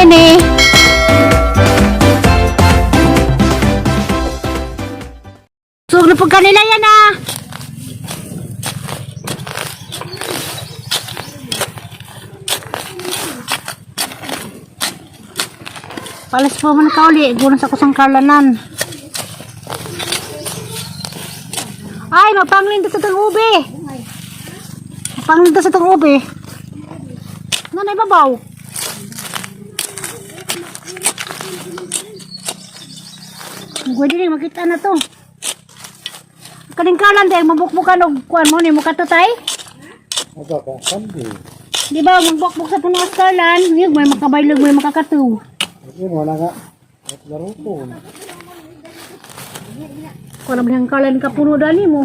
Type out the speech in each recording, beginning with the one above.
Journey. Sug na pud kanila yan ah. Palas po man kauli, gunan sa kusang karlanan. Ay, mapanglin sa tong ube. Mapanglin sa tong ube. Nanay babaw. Pwede rin makita na to. Kaning kalan dahil mabukbukan og kuan mo ni mo katutay. Aga ka, kandi. Di ba magbukbuk sa puno sa kalan, yun may makabaylog may makakatu. Ayun, wala nga. At laro ko. Kuan ang kalan ka puno dani mo.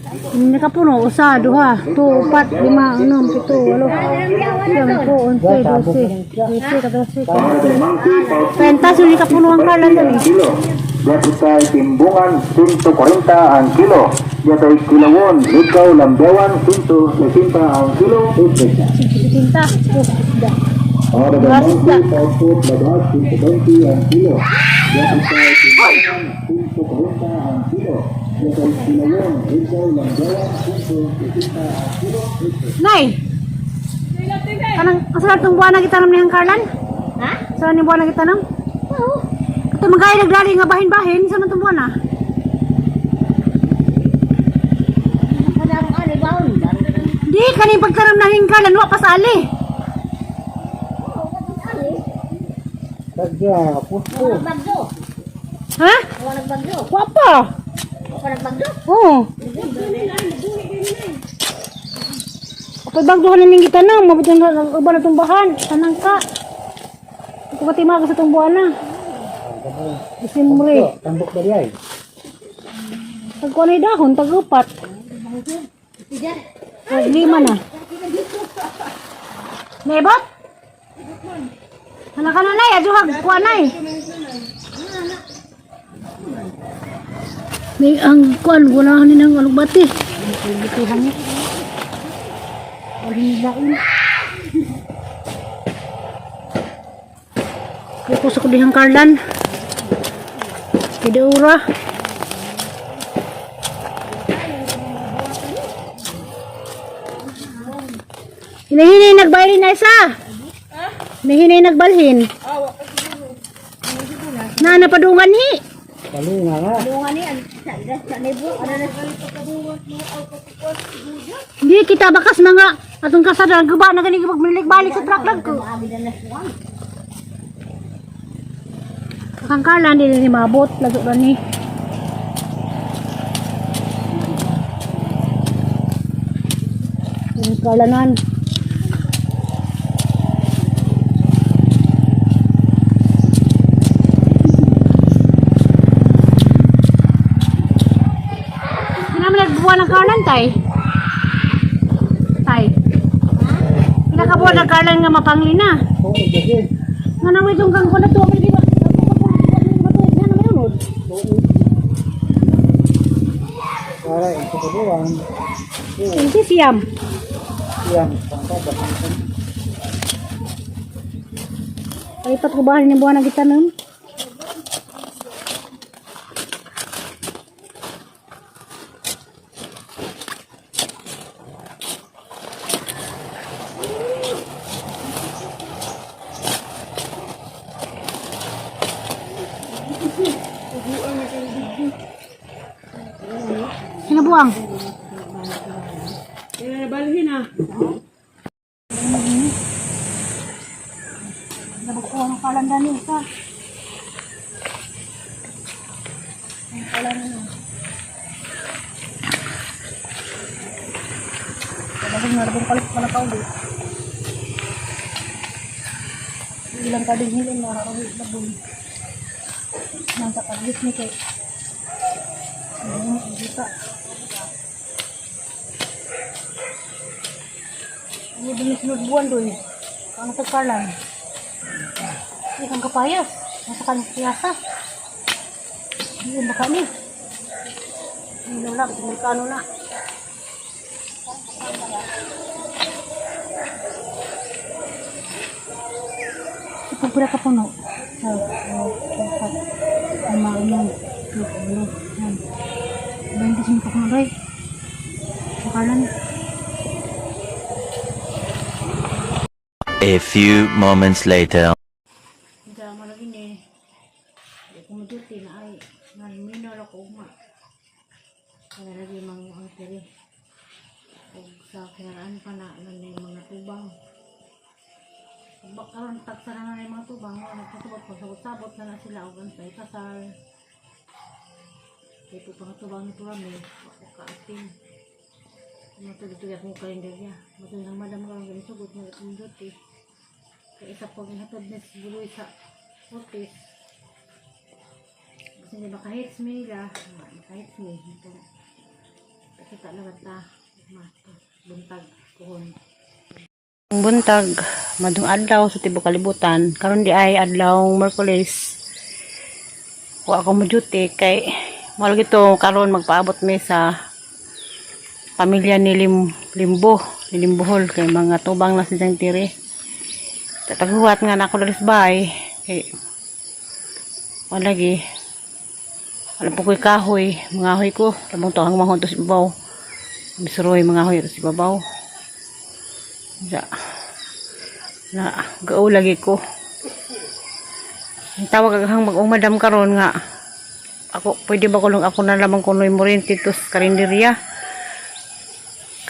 Hindi ka puno, usa, duha, tulo, upat, lima, enom, pito, walo, siyam, po, 11, 12, 13, 14, 30, sili ka puno ang kalan dani. Kilo. Dito sa Timbungan, 140 ang kilo. Dito ay Kilawon, Ligaw, Lambawan, 160 ang kilo. 70. Oh, isda. Para Basta. Paupot, Labas, 120 ang kilo. Dito sa Timbungan, 140 ang kilo. Dito ay Kilawon, Ligaw, Lambawan, 160 ang kilo. Nay! Kanang, asa itong buwan na kita nang Carlan? Ha? Saan ni buwan na kita nang? Oo. Kato magay naglali nga bahin-bahin, saan itong buwan ah? Wala akong ali baon. Di, kaning pagtaram na hingkalan, wa pa sa ali. Tagya, pusto. Wala nagbagyo. Ha? Wala nagbagyo. Wa pa. Wala nagbagyo. Oo. Kapag bagduhan na ning kita na, mabot ang uban na tumbahan, tanang ka. Ako katima ka sa tumbuhan na. Disimbre. Tambok ba ay? Tagkuha na dahon, tag-upat. Tag lima na. Nebot? Hala ka na, nay. Adyo ka, kuha, nay. May ang kuan, wala ni nang alugbati. Alugbatihan niya. Wala ni lain. Kuko sa kudihang karlan. Kidaura. Hinahinay nagbalhin na isa. Hinahinay nagbalhin. Na napadungan hi. Kalunga nga. Hindi kita bakas mga atong kasada ang guba na gani balik sa truck lang ko. Kang karlan dili ni mabot lago gani. Ang karlanan. Hindi naman nagbuwan ng karlan tay. Tay. Pinakabuwan ng karlan nga mapangli na. Oo, gagi. Nga naman itong kang na to, di ba? Nga naman yun. Para ito kabuwan. Hindi siyam. Yan, pangkaba. Palipat ko ba ni buwan na kita nun? Sino buwang? Balhin ah. Nabagkuha ng kalandan niya isa. Ang kalandan. Kadahong na rabong palit pala ka ulit. Ilang ka din hilin na harawin na bun. Nasa kagit ni kay. Ano ang kita. Ano din sunod buwan doon? Ang sa kalan. Hindi kang kapayas. Nasa kanyang piyasa. Hindi baka ni. Hindi wala, kasi Amerikano na. Pila ka puno? Sa, apat, lima, enam, pito, walo, yan. 25 ka puno, Roy. Bakalan. A few moments later. Hindi mo lagi ni. Di ko mo-duty na ay. Nalmino ako uma. Kaya lagi mga ang tiri. Ug sa kinaraan pa na na yung mga tubang. Ug karon tagsa na na yung mga tubang. Wala nagpasabot ko. Sabot-sabot na na sila. Og antay kasal. Ito pa nga tubang nito kami. Ako kaatin. Matulog-tulog akong kalendarya. Matulog ng madam karon ganito sugot mo akong duty. Kaya isa pag hatod na siguro sa office. Kasi hindi makahits me nila. Makahits me. Ito. Kita lang ta. Mato. Buntag. Kuhon. Buntag. Madung adlaw sa tibok kalibutan. Karon di ay adlaw Merkules. Wa ako mo duty kay mahal gito karon magpaabot mi sa pamilya ni Limbo, ni Limbohol kay mga tubang na silang tiri. Tataguhat nga na ako dalis bahay. Kay wala lagi. Alam po ko'y kahoy. Mga ahoy ko. Lamang to ang mga to sa ibabaw. Misuroy mga ahoy to sa ibabaw. Ja. Na, gao lagi ko. Ang tawag aghang mag-umadam karon nga. Ako, pwede ba kulong ako na lamang kunoy mo rin titos karinderya.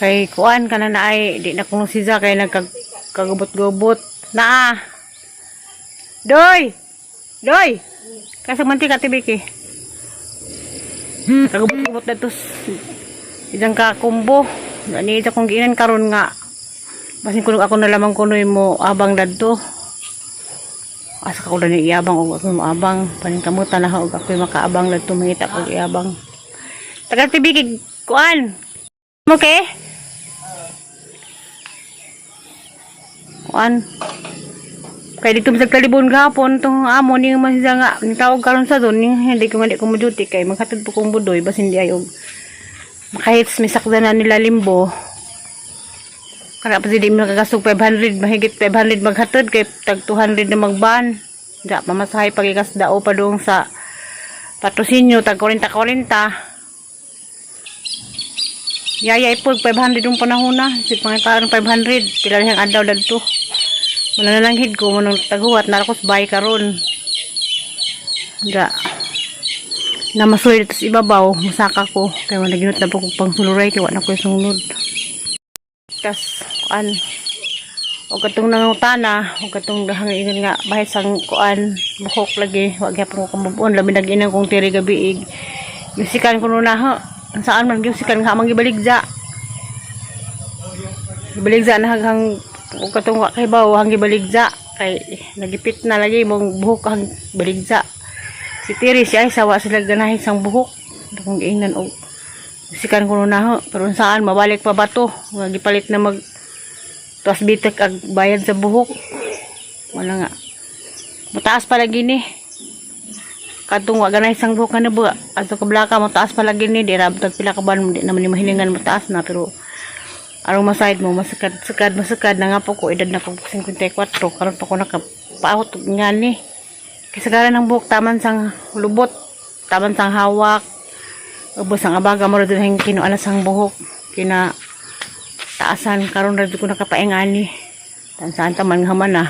Kay kuan ka na na ay, di na kuno si Za kay nagkagubot-gubot. Naa. Doy! Doy! Kasi mantika tibiki. Kagubot-gubot na to. Isang kakumbo. Ani ito kong giinan karon nga. Basin kuno ako na lamang kunoy mo abang dadto. Asa ka ko lang iabang og ako mo abang. Paningkamutan na og ako'y makaabang dadto mangita kog iabang. Taga tibiki kuan. Okay? Kuan. Kay dito sa kalibon gahapon tong amo ning man siya nga ning tawag karon sa doon ning hindi ko nga di ko mo duty kay maghatod po kong budoy basin di ay og makahits mi sakda na nila limbo. Kana pa di mi nakagasog 500 mahigit 500 maghatod kay tag 200 na magban. Da mamasahay pagikas dao pa doon sa patrosinyo tag 40 40. Yaya po 500 yung panahon na. Si pangitaan 500 pila lang adlaw dadto. Wala na lang hid ko manong taguwat narakos bay karon. Ga. Namasuy dito sa ibabaw, masaka ko kay wala ginot na po kog pangsuluray kay wa na ko sunod. Tas kuan og katong nangutana, og katong dahang ingon nga bahit sang kuan buhok lagi, wa gyapon ko kamubon labi nag-inang kong tiri gabi ig. Musikan ko na ho. Saan man gyusikan nga amang gibaligja. Gibaligja na haghang ug katong wa kay bawo hang gibaligja kay nagipit na lagi mong buhok hang baligja. Si Tiri siya ay sawa sila ganahin sang buhok. Kung giingnan og sikan ko na ho pero saan mabalik pa ba to? Nga gipalit na mag tuas bitek ag bayad sa buhok. Wala nga. Mataas pa lagi ni. Katong wa ganay sang buhok na ba? Ato ka blaka mataas pa lagi ni di ra tag pila ka buwan di naman ni mahilingan mataas na pero arong masayad mo masakad sakad masakad na nga po ko edad na ko 54 karon pa ko nakapaot nga ni kasagaran ng buhok taman sang lubot taman sang hawak ubos ang abaga mo ra din kinuala sang buhok kina taasan karon ra jud ko nakapaingani tan saan taman nga man ah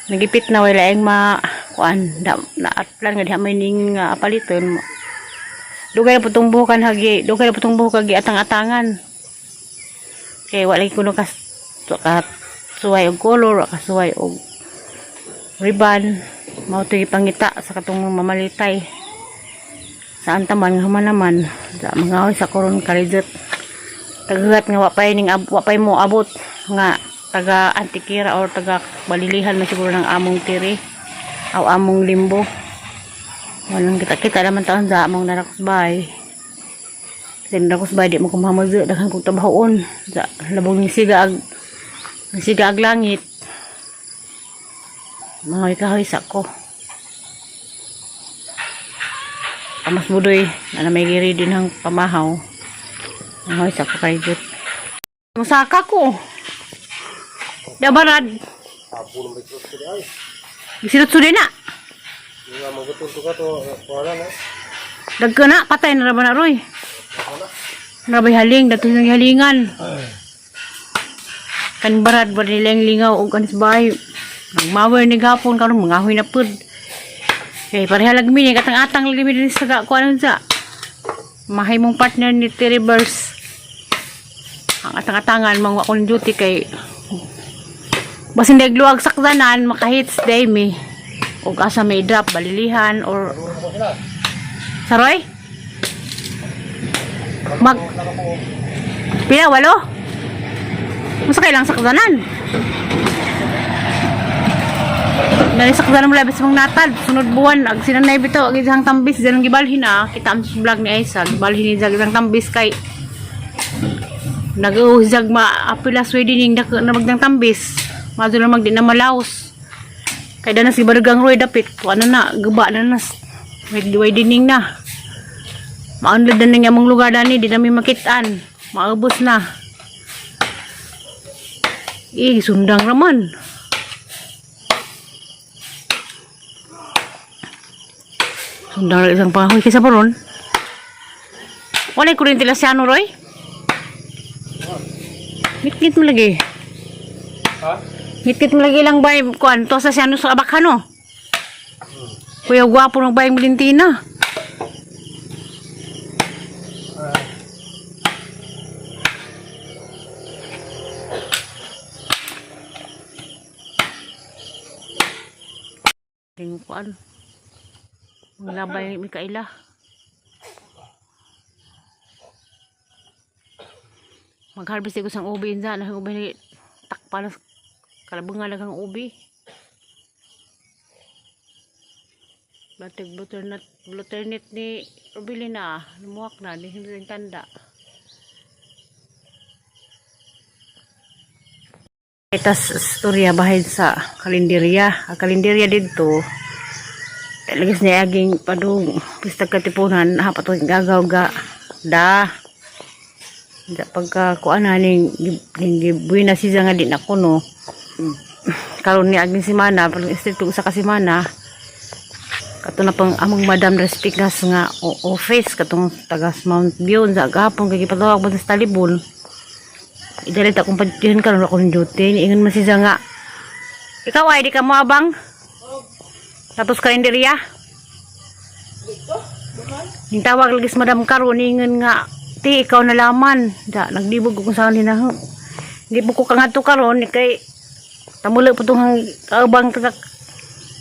nagipit na wala laing ma kuan da, na atlan nga diha may ning nga paliton dugay na putong buhokan hagi dugay na putong buhok hagi atang-atangan kay wala ko kas ka suway og color wa kasuway og ribbon mao to gipangita sa katong mamalitay saan taman nga human naman sa mga hoy sa koron kalijot taghugat nga wa pay ning wa pay mo abot nga taga Antikira or taga Balilihan na siguro ng among tiri aw among limbo walang kita kita naman taon sa among narakos bay kasi narakos bay di mo kumhamag daghan kong trabahoon sa labong ning siga ag ning siga ag langit mga ikahoy sa ko Amas budoy na may giri din ang pamahaw. Ay, sa ko kay Jut. Masaka ko. Dabarad. Isinutsuday na. Nga magutol to ka to, wala na. Dagko na, patay na ra ba na Roy? Rabay haling, dato nang halingan. Kan barad ba nila yung lingaw og anis bahay. Nagmawer ni gapon karon mga ahoy na pud. Kay pareha lagi mi ni katang-atang lagi mi din sa kuan sa mahay mong partner ni Terry Burrs. Ang atang-atangan mangwa ko ng duty kay basin dagluag sakdanan makahits day mi og asa may drop balilihan or Saroy? Mag Pila walo? Masa kailang sakdanan? Dali sakdanan mo labis mong natad. Sunod buwan ag sinanay bitaw ag isang tambis diyan ang gibalhin ah. Kita ang vlog ni Aisa, gibalhin ni isang tambis kay nag-uusag maapila swede ning dako na magdang tambis. Madto na magdi na malaos. Kay danas gibargang roy dapit. Kuan na na, guba na nas. Way dining na. Maunlad na nang among lugar dani, di namin makitaan. Maubos na. Eh, sundang raman. Sundang na isang pangahoy. Kaysa pa ron? Wala yung kuryente lang siya, ano, Roy? Ngit-ngit mo lagi. Ha? Ngit-ngit mo lagi lang bay. Kuan, to sa siya, ano, sa abakhano. Kuya, gwapo ng bayang Valentina. Tingko kuan. Mga labay ni Mikaela. Mag-harvest ko sang ubi insa na ubi ni takpan na kalabungan lang ang ubi. Batig butternut butternut ni Rubilina lumuwak na di hindi rin tanda. Itas istorya bahin sa kalenderya. Ang kalenderya dito lagis niya aging padung pista katipunan hapat ko gagaw ga da da pagka kuan na ning ning gibuhi na siya nga di na kuno karon ni aging semana pag stricto sa kasemana kato na pang among Madam Respigas nga office katong tagas Mount View sa gapon kay gipatawag ba sa Talibon idalit akong padtihan karon akong duty niingon man siya nga ikaw ay di ka moabang tapos karinderya. Ning tawag lagi sa Madam Caro ningon nga ti ikaw na laman. Da naglibog ko kung saan ni na. Hindi po ko kangadto karon ni kay tamulo po tong kaubang taga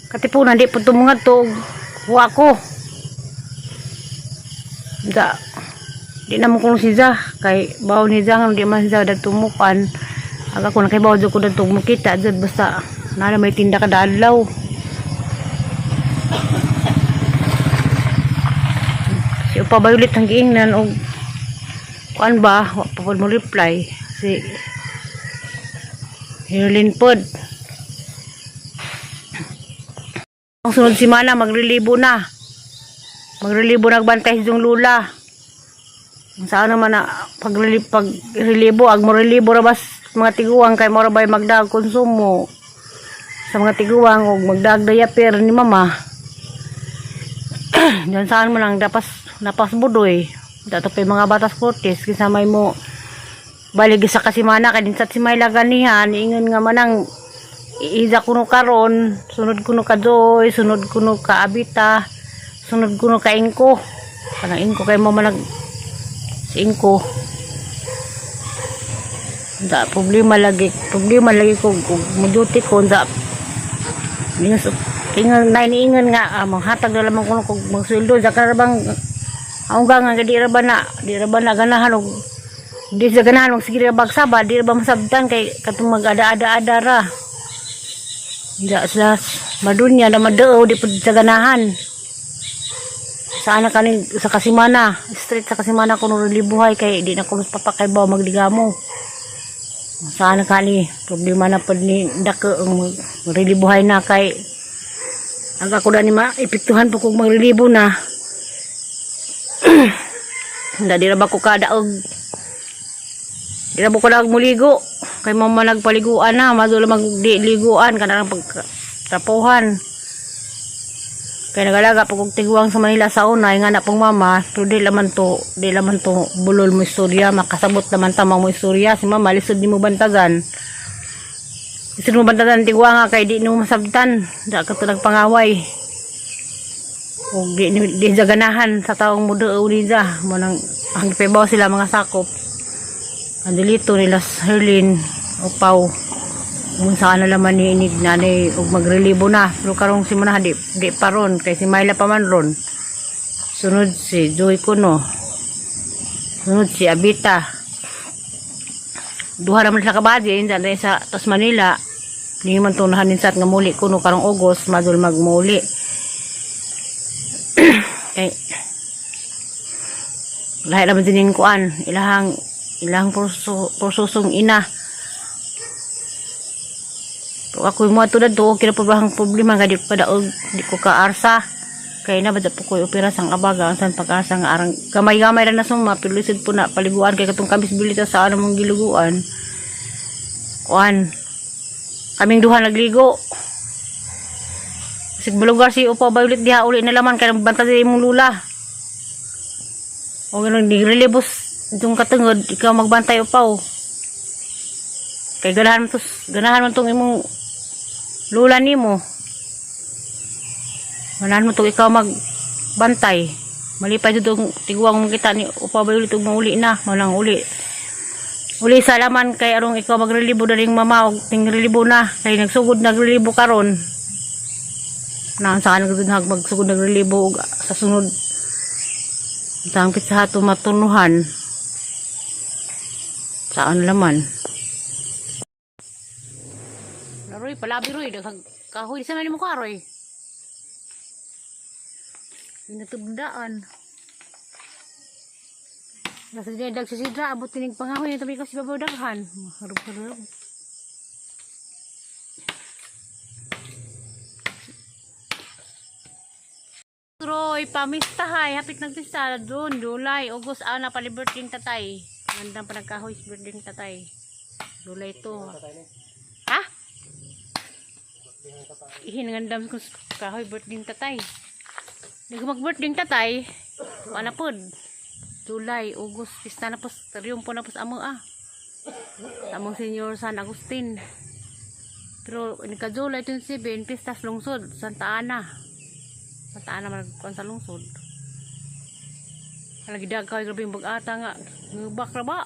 katipunan di po tumunga to wa ko. Da di na mo kung si Zah kay bawo ni Zah nga di man siya dagtumukan. Aga ko nakibaw jud ko dadto mukita jud basta naa may tinda kada adlaw. Si Upa Violet ang giingnan og kuan ba wa pa pod mo reply si Herlin pod. Ang sunod semana magrelibo na. Magrelibo nagbantay si Jong Lula. Ang saan naman na pagrelibo ag mo relibo ra bas mga tiguang kay mora bay magdag konsumo sa mga tiguang og magdag diaper ni mama. Diyan saan mo lang dapas napas budoy. Dato pa yung mga batas kortes kinsa may mo balig sa kasimana kay din sa si Mayla ganihan ingon nga manang iiza kuno karon sunod kuno ka Joy, sunod kuno ka Abita, sunod kuno ka Ingko. Kanang Ingko kay mo manag si Ingko. Da problema lagi ko kung mo-duty ko da Minus, ingon na iniingon nga ah, manghatag na lamang kuno kog magsweldo sa karabang ang nga nga di ra ba na di ra ba na ganahan og di sa ganahan og sige ra bagsaba di ra ba masabtan kay katong mag-ada-ada-ada ra da sila madunya na madao di pud sa ganahan sa ana kaning sa kasimana street sa kasimana kuno libuhay kay di na ko mas papakay ba magdigamo sa ana kani problema na pud ni dako ang magrelibuhay na kay ang ako na ni maepektuhan po kung magrelibo na. Da di ra ba ko kadaog di ra ba ko daog muligo kay mama nagpaliguan na madulo mag di liguan kanang pag Trapuhan. Kay nagalaga pag og tiguang sa Manila sa una, nga na pong mama, pero di laman to bulol mo istorya, makasabot naman tamang mo istorya. Si mama, lisod ni mo bantagan. Lisod mo bantagan tiguang nga kay di nimo masabtan. Da ka to nagpangaway. O di, di ganahan sa taong mudo niya. Mo nang ang gipabaw sila mga sakop. Ang dilito nila sa Herlin o Pau. Kung saan na laman ni inig nanay og magrelibo na. Pero karong si Mona di pa ron kay si Myla pa man ron. Sunod si Joy Kuno. Sunod si Abita. Duha naman sila kabady inda dahil sa Tas Manila. Di man tunahan din sa nga muli kuno karong August madul magmuli. Kay lahi naman din yung kuan ilahang ilahang prosusong ina. Pero ako mo ato to okay na po ba ang problema nga di ko kadaog di ko kaarsa kay na bada po ko'y opera sang abaga ang san pag-arsa nga arang gamay-gamay ra na suma pero lisod po na paliguan kay katong kamis bilita sa ano mong giluguan kuan kaming duha nagligo. Sig balugar si Upa Violet diha uli na laman kay banta sa imong lula. O ganun, di relibos itong katungod, ikaw magbantay upaw. Kay ganahan mo tong imong lula nimo. Ganahan mo tong ikaw magbantay. Malipay jud tong tiguang mong kita ni Upa Violet ug mauli na, malang uli. Uli sa laman kay arong ikaw magrelibo daling mama og ting relibo na kay nagsugod nagrelibo karon. Na saan ka dun magsugod nagrelibo og sa sunod Sangpit sa hato matunuhan. Saan laman? Laroy, palabi roy. Daghang kahoy. Sa man mo karoy. Natubdaan. Nasa diyan dag sa sidra, abot tinig pangahoy. Natabi ka si babaw daghan. Harap-harap. Roy, pamistahay. Hapit nagpista. June, July, August, ana, palibirthday tatay. Gandang panagkahoy, birthday tatay. July to. Ha? Ihin, ngandam ko sa kahoy, birthday tatay. Nag mag-birthday tatay. Ana pod. July, August, pista na po. Triumpo na po sa amo ah. Sa among Senior San Agustin. Pero, nagka July 27, pista sa lungsod, Santa Ana. Santa Ana man kuan sa lungsod. Alagi dag kay grabe yung bag-ata nga. Ngubak ra ba?